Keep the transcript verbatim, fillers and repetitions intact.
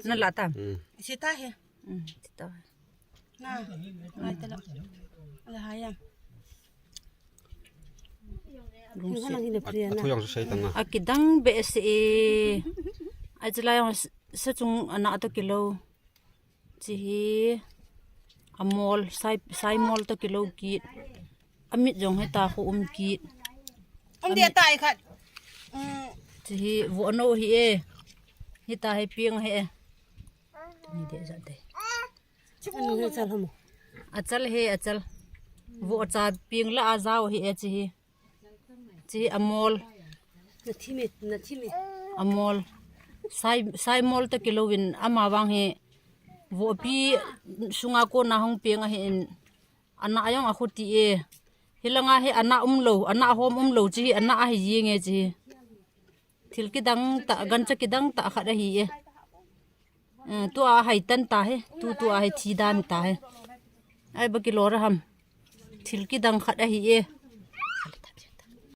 Na la ta. Hmm. Sita he. Hmm, sita. Na. Ai ta la. Ala hayam. Lungsi. Athu jong sei tang a. Akidang behseh e. Achilai jong sa chung ana to kilo. Chihi amol, sai, sai mol to kilo kit. Amit jong heta khu um kit. Um dia tai khat. Mm. Chihi vohno hi e. Heta hi ping hi e. Ni de ja de. Anu he chal hamo. Achal he, achal. Vohcha ping la ajao hi e chihi. Chihi amol. Na thime, na thime. Amol. Sai, sai mol to kilo in ama vang hi. Vohpi sunga kona hung ping ahi in. Ana jong akhuti e. Hilanga hi ana umlo, ana hom umlo chihi, ana ahi jing e chihi. Thil kidang ta, gancha kidang ta khat ahi e. Eh, tua hai tan ta he, tu tua hai thi dan ta he. Ai ba kilo ra ham. Thil kidang khat ahi e.